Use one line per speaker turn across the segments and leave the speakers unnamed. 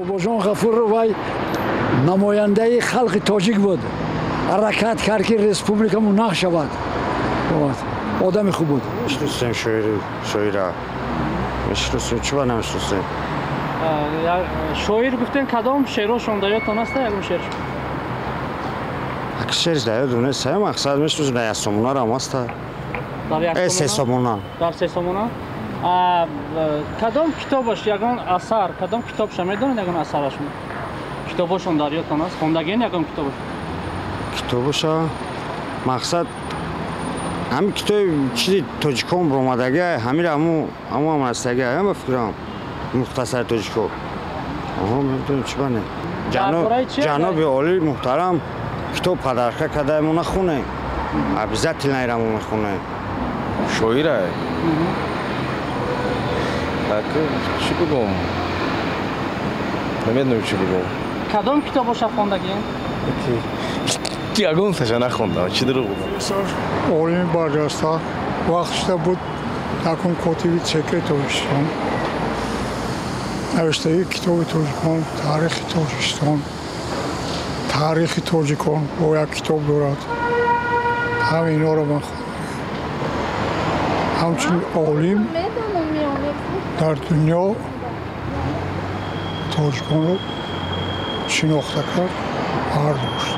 Бобоҷон Ғафуров вай намояндаи халқи тоҷик буд. Ҳаракат кард, ки республикамон нақ шавад. Одами хуб буд.
Мешиносем шоира. Мешиносем, чӣ ба намешиносем?
Шоир гуфтем, кадом шеърошон дар ёдтон аст, ягон шеър?
Аки шеърш дар ёдум нест, мақсад мешиносем, дар як сомонарам аста. Се сомона.
Дар се сомона? Кадом китобаш, ягон асар, кадом китобша медонед, ягон асарашон? Китобошон дар ёдтон аст? Хондагиен ягон китобаш?
Китобаша мақсад ҳамин китоби чизи тоҷикон баромадаги, ҳамира ҳаму ҳам ҳастаги, ҳам ба фикрам мухтасари тоҷико. Оҳо, медонем, чӣ бане. Ҷаноби олӣ муҳтарам китоб подарка карда, мо нахонем. Обязательно ира мо мехонем.
Шоира? Чӣ бигӯм? Намедонам, чӣ бигӯм.
Кадом китобоша хондагиен?
Ягонташа нахондам, чӣ дурӯғ бигӯм.
Олими барҷаста вақтшда буд, якум котиби ЦК Тоҷикистон, навиштаи китоби тоҷикон, таърихи Тоҷикистон, таърихи тоҷикон бо як китоб дорад. Ҳама инҳоро ман хондам. Ҳамчун олим дар дунё тоҷиконро шинохта кард, бардошт.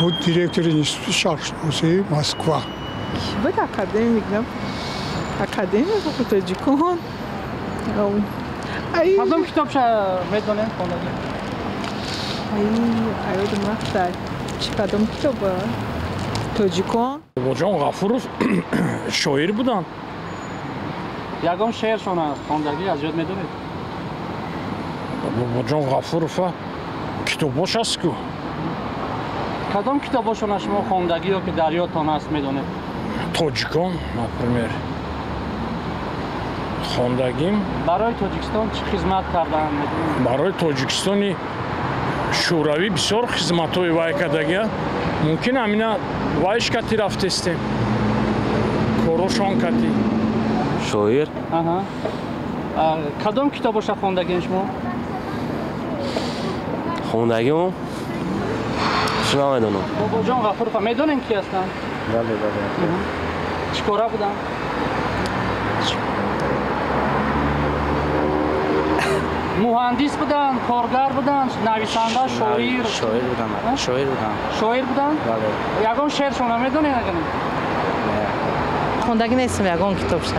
Буд директори Институти шарқшиносии Москва.
Буд академик, академик тоҷикон.
Кадом китобша медонем, хондагӣ?
Ёдум рафта, чӣ кадом китоб тоҷикон.
Бобоҷон Ғафуров шоир буданд.
Ягон шеършон хондагӣ, аз ёд медонед?
Бобоҷон Ғафурова китобош аст ку.
Кадом китобошона шумо хондагӣ ё ки дар ёдтон аст, медонед?
Тоҷикон, например, хондагим.
Барои Тоҷикистон чӣ хизмат карданд?
Барои Тоҷикистони Шӯравӣ бисёр хизматҳои вай кардагия. Мумкин ҳамина вайш кати рафтестем, корошон кати.
Шоир.
Кадом китобоша хондагиен шумо?
Хондагимо чӣ намедонам.
Бобоҷон Ғафурова медонем, ки ҳастанд?
Бале, бале.
Чӣ кора буданд? Муҳандис буданд, коргар буданд, нависанда, шоир?
Шоир буданд, шоир буданд.
Шоир буданд?
Бале.
Ягон шеършона медонед, агар?
Хондагӣ нестам ягон китобша.